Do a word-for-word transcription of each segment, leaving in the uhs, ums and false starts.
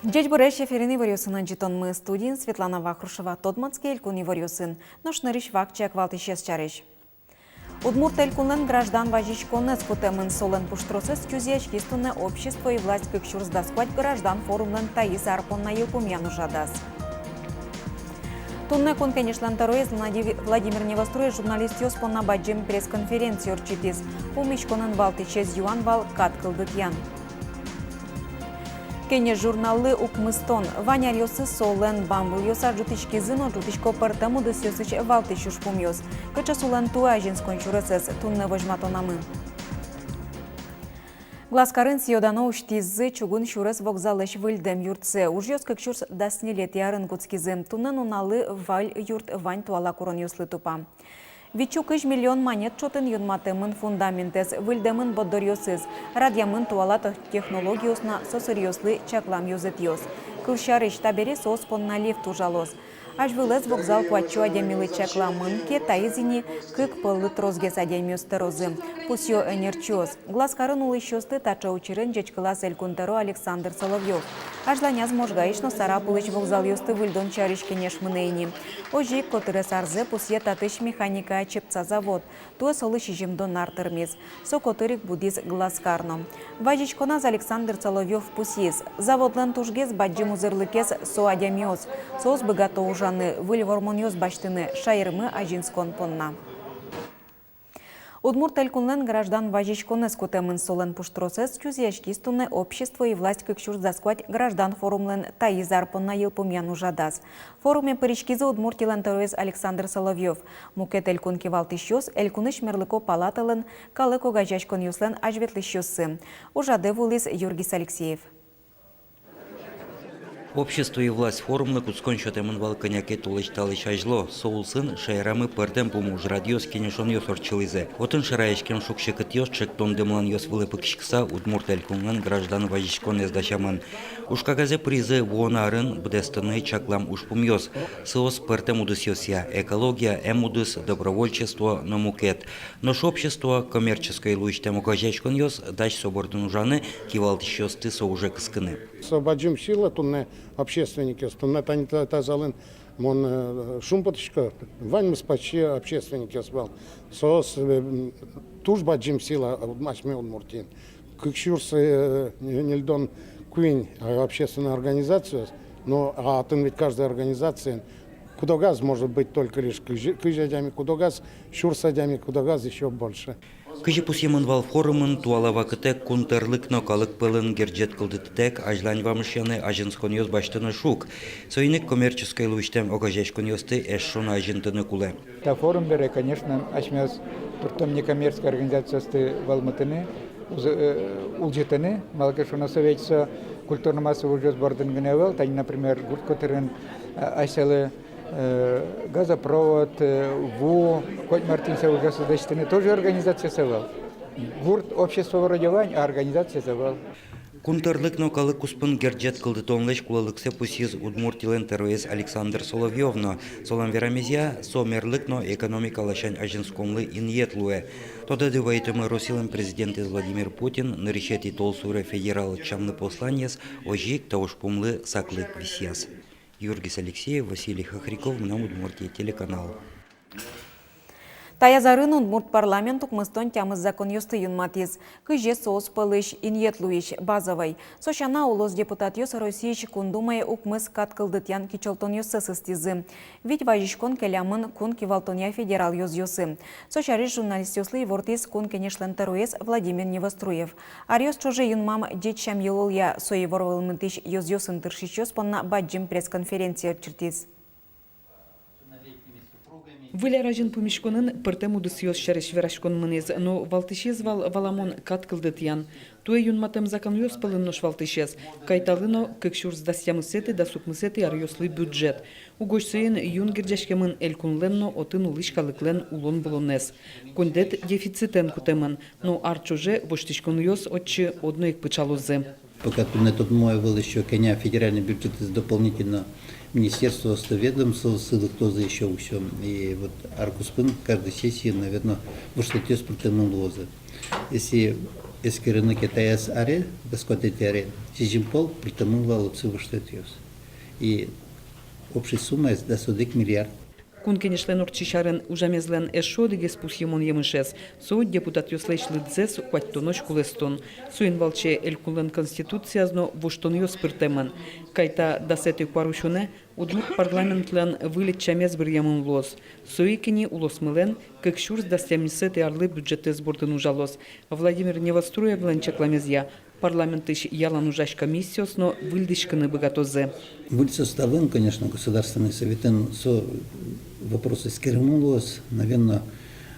Ӟечбуресь! Эфирын иворъёсын ӝытонмы, студиын Светлана Вахрушева. Тодматске элькун иворъёсын. Нош нырысь вакчияк валтӥсез сярысь. Удмурт Элькунлэн граждан вазиськонэз кутэмын. Солэн пуштросэз чузъяськиз туннэ «Общество и власть кык сюрс дас куать» граждан форумлэн таиз ар понна йылпумъян ужрадаз. Туннэ Кун Кенешлэн тӧроез Влади-, Владимир Невоструев журналистъёс понна бадӟым пресс-конференция ортчытӥз. Пумиськонын валтӥсез юан вал кат кылдытъян. «Кенеш» журналлы укмыстон. Вань аръёсы солэн бамбылъёсаз ӝутӥськизы но ӝутӥсько пӧртэм удысъёсысь валтӥсь ужпумъёс. Кыӵе солэн туэ азинскон сюресэз, туннэ возьматонамы. Глазкарын сӥё-дано усьтӥзы чугун сюрес вокзалысь выльдэм юртсэ. Ужъёс кык сюрс дас ньылетӥ арын кутскизы. Туннэ нуналлы выль юрт вань туала куронъёслы тупа. Витьсю кызь миллион манет чотын юнматэмын фундаментэз, выльдэмын борддоръёсыз, радъямын туала тех-, технологиос но сосыръёслы чаклам ёзэтъёс. Кылсярысь, табере соос понна лифт ужалоз. Азьвылэз вокзал куатьсю адямилы чакламын ке, таиз ини кык пӧлы тросгес адямиос тырозы, пусъё ӧнерчиос. Глазкарын улӥсьёсты таӵе учырен ӟечкылаз элькун тӧро Александр Соловьёв. Азьланяз Можгаысь но Сарапулысь вокзалъёсты выльдон сярысь кенеш мынэ ини. Озьы ик котырес арзэ пусъе татысь механикая чепца завод. Туэ солы сизьымдон ар тырмиз. Со котыр ик будӥз Глазкар но. Вазиськоназ Александр Соловьёв пусйиз: заводлэн тужгес бадӟым узырлыкез — со адямиос. Соос быгато ужаны, выль вормонъёс басьтыны шаермы азинскон понна. Удмурт Элькунлэн граждан вазиськонэз кутэмын. Солэн пуштросэз чузъяськиз туннэ «Общество и власть кык сюрс дас куать» граждан форумлэн таиз ар понна йылпумъян ужрадаз. Форуме пыриськизы Удмуртилэн тӧроез Александр Соловьёв, мукет элькун кивалтӥсьёс, Элькунысь мерлыко палаталэн, калык огазеяськонъёслэн азьветлӥсьёссы. Ужрадэ вуылӥз Юргис Алексеев. «Общество и власть» форумлы кутскон сётэмын вал кӧня ке толэзь талэсь азьло. Со улсын шаерамы пӧртэм пумо ужрадъёс, кенешонъёс ортчылӥзы. Отын шараяськем шуг-секытъёс ӵектон дэмланъёс вылэ пыкиськыса Удмурт Элькунлэн граждан вазиськонэз дасямын. Ужкагазэ пыризы вуоно арын быдэстыны чаклам ужпумъёс. Соос пӧртэм удысъёсъя: экология, эм удыс, добровольчество но мукет. Нош общество, коммерческой луисьтэм огазеяськонъёс дась со бордын ужаны, кивалтӥсьёсты со уже кыскыны. Со бадӟым сила туннэ общественникъёс, туннэ тани та-, та залын мон, э, шумпотӥсько, ваньмыз почти общественникъёс вал. Соос, э, м, туж бадӟым сила, э, асьме Удмуртиын. Кык сюрс, э, ньыльдон куинь, э, общественной организациос, но, а отын ведь каждая организациын кудогаз может быть только лишь кызь, кызь адями, кудогаз сюрс адями, кудогаз ещё больше. Кызьы пусъемын вал форумын, туала вакытэк кун тӧрлык но калык пӧлын герӟет кылдытытэк азьлань вамышъяны, азинсконъёс басьтыны шуг. Соин ик коммерческой луисьтэм огазеяськонъёсты эшшо но азинтыны кулэ. Та форум бере, конечно, асьмеос туртом некоммерческой организациосты вӧлмытыны, уз-, э, улӟытыны, малы ке шуоно, со ведь со культурно-массовой ужъёс бордын гинэ ӧвӧл, тани, например, гурт котырын, а, асьсэлы, э, газопровод, э, ву, коть мар тӥни сыӵе ужъёс лэсьтыны, тоже организациос ӧвӧл. Гурт, общество вроде вань, а организациос ӧвӧл. Кун тӧрлык но калык куспын герӟет кылдытонлэсь кулэлыксэ пусйиз Удмуртилэн тӧроез Александр Соловьёв но. Солэн верамезъя, со мерлык но экономика ласянь азинсконлы инъет луэ. Тодады вайытомы, Россилэн президентэз Владимир Путин нырысетӥ толсуре федерал ӧтчамлы посланиез озьы ик та ужпумлы саклык висъяз. Юргис Алексеев, Василий Хохряков, «Мынам Удмуртие» телеканал. Таяз арын удмурт парламент укмыстон тямыс законъёсты юнматӥз. Кызез соос пӧлысь инъет луись, базовой. Со сяна, улос депутатъёс Россиысь Кун Думае укмыс кат кылдытъян кичӧлтонъёссэс ыстӥзы. Вить вазиськон келямын кун кивалтонъя федерал ёзъёсы. Со сярысь журналистъёслы ивортӥз Кун Кенешлэн тӧроез Владимир Невоструев. Аръёс ӵоже юнмам ӟеч сям-йылолъя со ивор вӧлмытӥсь ёзъёсын тыршисьёс понна бадӟым пресс-конференция ортчытӥз. Выль ар азьын пумиськонын пӧртэм удысъёс сярысь вераськон мынӥз, но валтӥсез вал, валамон, кат кылдытъян. Туэ юнматэм законъёс пӧлын нош валтӥсез — кайталы но кык сюрс дас тямысэтӥ, дас укмысэтӥ аръёслы бюджет. Угось соин юн герӟаськемын элькунлэн но отын улӥсь калыклэн улон-вылонэз. Коньдэт дефицитэн кутэмын, но ар ӵоже воштӥськонъёс отчы одно ик пыӵалозы. Пока туннэ тодмо ӧвӧл ещё, кӧня федеральный бюджетэз дополнительно министерствоосты, ведомствоосты лыктозы ещё усё. И вот ар куспын каждой сессиын, наверно, воштэтъёс пыртэмын луозы. Если Эскерыны ке, таяз аре, дас куатетӥ аре, сизьым пол пыртэмын вал отчы воштэтъёс. И общей суммаез дас одӥг миллиард. Кун Кенешлэн ортчись арын ужамезлэн эшшо одӥгез пусйымон емышез — со депутатъёслэсь лыдзэс куатьтонозь кулэстон. Соин валче элькунлэн Конституцияз но воштонъёс пыртэмын. Кайта дасэтӥ куарусёнэ удмурт парламентлэн выль ӧтчамез быръемын луоз. Со ик ини улосмылэн кык сюрс дас тямысэтӥ арлы бюджетэз бордын ужалоз. Владимир Невоструевлэн чакламезъя, парламентысь ялан ужась комиссиос но выльдӥськыны быгатозы. Выль составын, конечно, Государственный Советын со вопрос эскеремын луоз, наверно,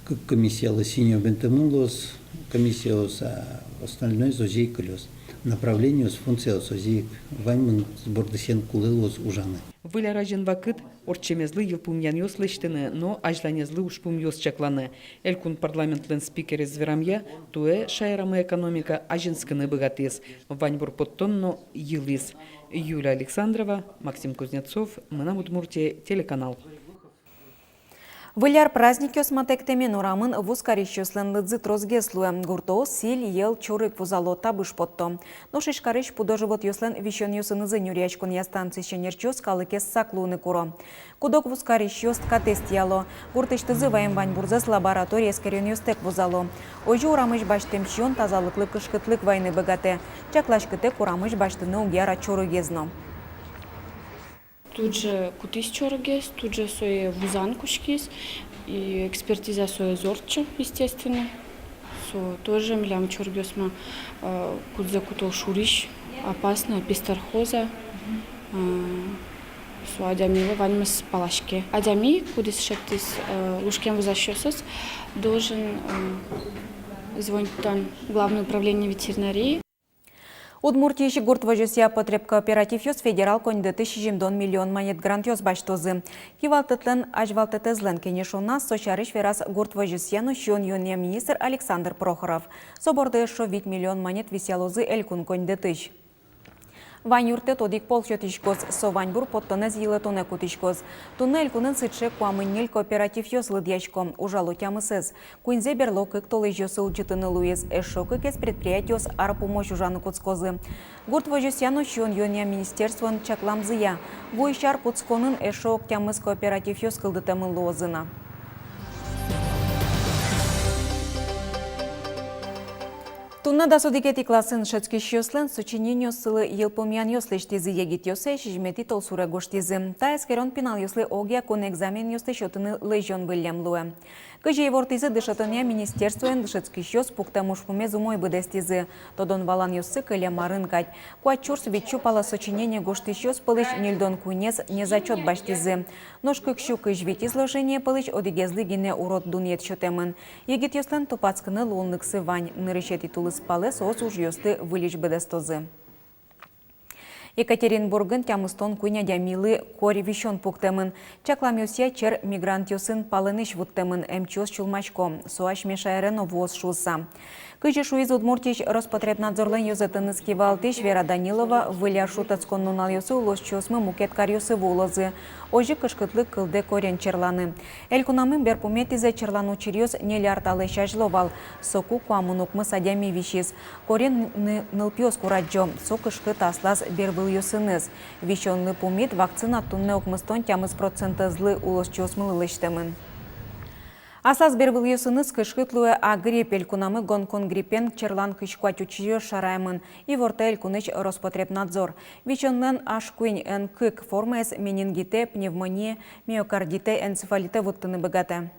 кык комиссиялы синё бентэмын луоз комиссиос, а остальной озьы ик кылёз. Направлениос, функциос озьы ик, ваньмыз бордысен кулэ луоз ужаны. Выль ар азьын вакыт ортчемезлы йылпумъянъёс лэсьтыны но азьланезлы ужпумъёс чакланы. Элькун парламентлэн спикерез верамъя, туэ шаерамы экономика азинскыны быгатӥз, ваньбур поттон но йылӥз. Юлия Александрова, Максим Кузнецов, «Мынам Удмуртие» телеканал. Выль ар праздникъёс матэктэмен урамын вузкарисьёслэн лыдзы тросгес луэ. Гуртоос сӥль, йӧл, чорыг вузало, табыш потто. Нош Ижкарысь пудо-животъёслэн висёнъёсынызы нюръяськонъя станциысь ӧнерчиос калыкез сак луыны куро. Куд-ог вузкарисьёс ткатэз тӥяло. Гуртысьтызы ваем ваньбурзэс лаборатория эскеронъёстэк вузало. Озьы урамысь басьтэм сиён тазалыклы кышкытлык вайыны быгатэ. Чакласькытэк урамысь басьтыны уг яра чорыгез но. Туж кутӥз чорыгез, туж сое вузан кутскиз, и экспертиза сое ӧз ортчы, естественно. Со тоже милям чорыгъёсмы, э, кудзэ куто шурысь, опасно, песторхоза, э, со адямилы ваньмыз палаське. Адями, кудӥз шедьтӥз, э, лушкем вузасьёсыз, должен, э, звонить тон Главное управление ветеринарии. Удмуртиысь гурт возёсъя потребкооперативъёс федерал коньдэтысь сизьымдон миллион манет грантъёс басьтозы. Кивалтэтлэн азьвалтэтэзлэн кенешоназ со сярысь вераз гурт возёсъя но сиён-юонъя министр Александр Прохоров. Со борды эшшо вить миллион манет висъялозы элькун коньдэтысь. Вань юрттэт одӥг пол сётӥськоз, со ваньбур поттонэз йылэтонэ кутӥськоз. Туннэ элькунын сыӵе куамын ньыль кооперативъёс лыдъясько, ужало тямысэз. Куиньзэ берло кык толэзьёсы улӟытыны луиз, эшшо кыкез предприятиос ар пумозь ужаны кутскозы. Гурт возёсъя но сиён-юонъя министерстволэн чакламзыя, вуись ар кутсконын эшшо ог тямыс кооперативъёс кылдытэмын луозы на. Туннэ дас одӥгетӥ классын дышетскисьёслэн сочинениоссылы йылпумъянъёс лэсьтӥзы. Егитъёссэ сизьыметӥ толсуре гожтӥзы. Та эскерон пиналъёслы огъя кун экзаменъёсты сётыны лэзён выллем луэ. Кызьы ивортӥзы дышетонъя министерствоын, дышетскисьёс пуктэм ужпумез умой быдэстӥзы. Тодон-валанъёссы кылем арын кадь. Куать сюрс вить сю пала сочинение гожтӥсьёс пӧлысь ньыльдон куинез незачёт басьтӥзы. Нош кык сю кызь вить изложение пӧлысь одӥгезлы гинэ урод дунъет сётэмын. Егитъёслэн тупатскыны луонлыксы вань, нырысетӥ тулыспалэ соос ужъёсты выльысь быдэстозы. Екатеринбургын тямыстон куинь адямилы корь висён пуктэмын. Чакламъёсъя, чер мигрантъёсын палэнысь вуттэмын, эмчиос сюлмасько, со асьме шаере но вуоз шуыса. Кызьы шуиз Удмуртиысь Роспотребнадзорлэн ёзэтэныз кивалтӥсь Вера Данилова, выль ар шутэтскон нуналъёсы улосчиосмы мукет каръёсы вуылозы. Озьы кышкытлык кылдэ корен черланы. Элькунамы берпуметӥзэ черлан учыръёс ньыль ар талэсь азьло вал. Соку куамын укмыс адями висиз. Корен ны-, нылпиос курадӟо, со кышкыт аслаз бервылъёсыныз. Висёнлы пумит вакцина туннэ укмыстон тямыс процентэзлы улосчиосмылы лэсьтэмын. Аслаз бервылъёсыныз кышкыт луэ а грипп. Элькунамы гонконг гриппен черлан кызь куать учыръёс шараямын, ивортэ элькунысь Роспотребнадзор. Висёнлэн аш куинь эн кык формаез менингитэ, пневмоние, миокардитэ, энцефалитэ вуттыны быгатэ.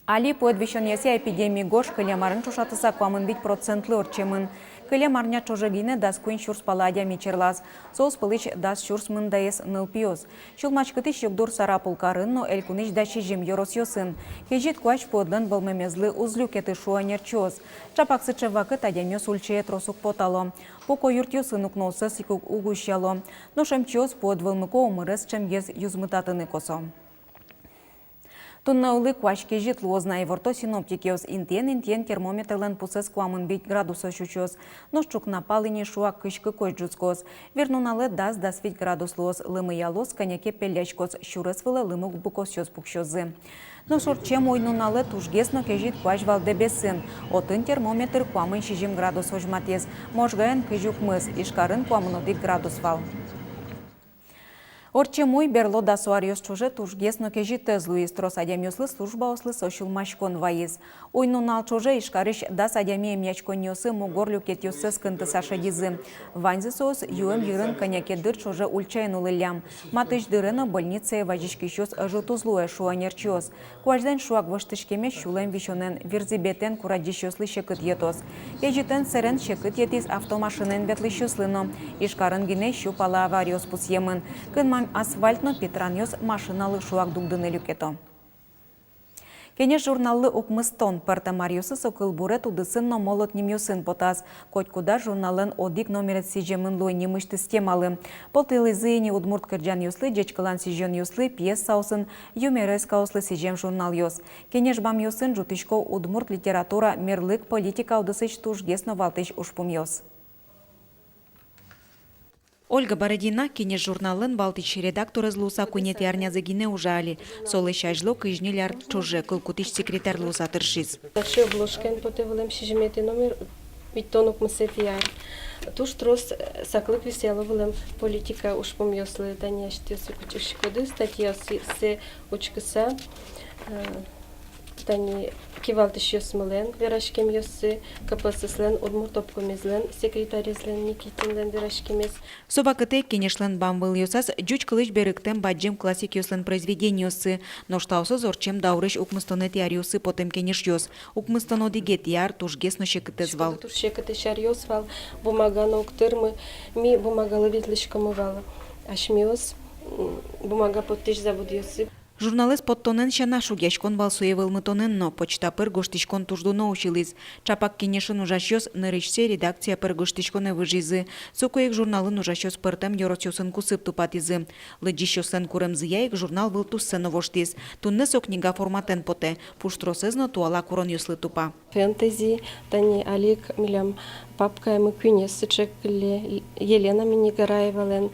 Али пуэд висёнъёсъя эпидеми гож кылем арын ӵошатыса куамын вить процентлы ортчемын. Кылем арня ӵоже гинэ дас куинь сюрс пала адями черлаз. Соос пӧлысь дас сюрс мындаез нылпиос. Сюлмаськытӥсь югдур Сарапул карын но элькунысь дас сизьым ёросъёсын. Кезьыт куазь пуэдлэн вӧлмемезлы уз люкеты, шуо ӧнерчиос. Ӵапак сыӵе вакыт адямиос ульчае трос уг потало. Пуко юртъёсын укноосыз ик уг, уг усьяло. Нош эмчиос пуэд вӧлмыко омырез ӵемгес юзмытатыны косо. Туннэ улы куазь кезьыт луоз на, иворто синоптикъёс. Интыен-интыен термометрлэн пусэз куамын вить градусозь утёз. Нош ӵукна пал ини шуак кызь кыкозь ӝутскоз. Вирнуналэ дас-дас вить градус луоз, лымыялоз, кӧня ке пелляськоз, сюрес вылэ лымы букосъёс пуксёзы. Нош ортчем уй-нуналэ тужгес но кезьыт куазь вал Дэбесын. Отын термометр куамын сизьым градус возьматӥз, Можгаын кызь укмыс, Ижкарын куамын одӥг градус вал. Ортчем уй берло дасо аръёс ӵоже тужгес но кезьытэз луиз, трос адямиослы службаослы со сюлмаськон вайиз. Уй-нунал ӵоже Ижкарысь дас адями эмъяськонниосы мугор люкетъёссэс кынтыса шедизы. Ваньзы соос юэм йырын кӧня ке дыр ӵоже ульчаын улӥллям. Матысь дыре но больницае вазиськисьёс ӧжыт уз луэ, шуо эмчиос. Куазьлэн шуак воштӥськемез сюлэм висёнэн, вирзӥбетэн курадӟисьёслы секыт йӧтоз. Кезьытэн сэрен секыт йӧтӥз автомашинаен ветлӥсьёслы но. Ижкарын гинэ сю пала авариос пусъемын. Кынмам асфальт но питранъёс машиналы шуак дугдыны люкето. «Кенеш» журналлы укмыстон. Пӧртэм аръёсы со кылбурет, удысын но молот нимъёсын потаз. Котькуд ар журналлэн одӥг номерез сӥземын луэ нимысьтыз темалы. Потылӥзы ини удмурт кырӟанъёслы, ӟечкылан сӥзёнъёслы, пьесаосын, юморескаослы сӥзем журналъёс. «Кенеш» бамъёсын ӝутӥсько удмурт литература, мерлык, политика удысысь тужгес но валтӥсь ужпумъёс. Ольга Бородина «Кенеш» журналлэн валтӥсь редакторез луыса куинетӥ арнязэ гинэ ужа али. Солэсь азьло кызь ньыль ар ӵоже кылкутӥсь секретарь луыса тыршиз. Таӵе обложкаен потэ вылэм сизьыметӥ номер, витьтон укмысэтӥ ар. Туж трос, э, саклык висъяло вылэм политика ужпумъёслы, тани асьтэос учкиськоды, статьяоссэ учкыса, э, тани кивалтӥсьёсмылэн вераськемъёссы, КПСС-лэн удмурт обкомезлэн секретарезлэн Никитинлэн вераськемез. Со вакытэ «Кенешлэн» бам вылъёсаз ӟуч кылысь берыктэм бадӟым классикъёслэн произведениоссы, нош таосыз ортчем даурысь укмыстонэтӥ аръёсы потэм кенешъёс. Укмыстон одӥгетӥ ар тужгес но секытэз вал. Туж секытэсь аръёс вал, бумага но уг тырмы, ми бумагалы ветлӥськомы вал, асьмеос, м, бумага поттӥсь заводъёсы. Журналэз поттонэн сяна, шугъяськон вал сое вӧлмытонэн но, почта пыр гожтӥськон туж дуно усьылӥз. Ӵапак «Кенешын» ужасьёс нырысьсэ редакция пыр гожтӥськонэ выжизы. Соку ик журналын ужасьёс пӧртэм ёросъёсын кусып тупатӥзы. Лыдӟисьёслэн куремзыя ик журнал вылтуссэ но воштӥз. Туннэ со книга форматэн потэ, пуштросэз но туала куронъёслы тупа. Фэнтези, тани али ик милям папкаямы куинез сыӵе кылле, Елена Миннигараевалэн,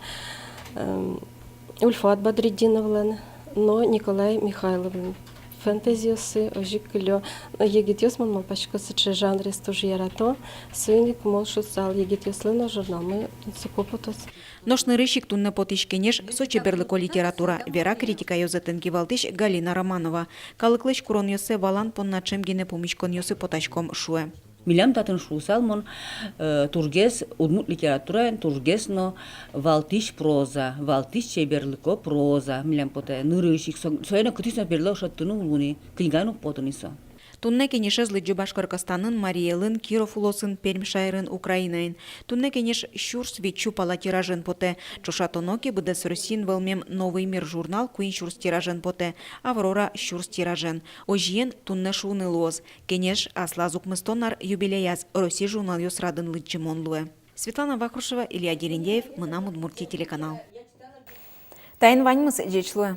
эм, Ульфат Бадретдиновлэн но Николай Михайловлэн фэнтезиоссы озьы ик кыллё. Егитъёс, мон малпасько, сыӵе жанрез туж ярато, соин ик, мон шуысал, егитъёслы но журналмы тунсыко потоз. Нош нырысь ик туннэ потӥсь «Кенеш» — со чеберлыко литература, вера критика ёзэтэн кивалтӥсь Галина Романова. Калыклэсь куронъёссэ валан понна ӵем гинэ пумиськонъёсы потаськом, шуэ. Милям татын, шуысал мон, э, тужгес удмурт литератураын тужгес но валтӥсь проза, валтӥсь чеберлыко проза милям потэ нырысь ик. Со-, сое но кытысь но берло шедьтыны уг луы ни, книгаын уг поты ни со. Туннэ «Кенешез» лыдӟо Башкортостанын, Марий Элын, Киров улосын, Пермь шаерын, Украинаын. Туннэ «Кенеш» сюрс витьсю пала тиражен потэ. Ӵошатоно ке, быдэс Россиын вӧлмем «Новый мир» журнал куинь сюрс тиражен потэ, «Аврора» сюрс тиражен. Озьыен, туннэ шуыны луоз: «Кенеш» аслаз укмыстон ар юбилеяз Россиысь журналъёс радын лыдӟымон луэ. Светлана Вахрушева, Илья Дерендяев, «Мынам Удмуртие» телеканал. Таин ваньмыз, ӟеч луэ.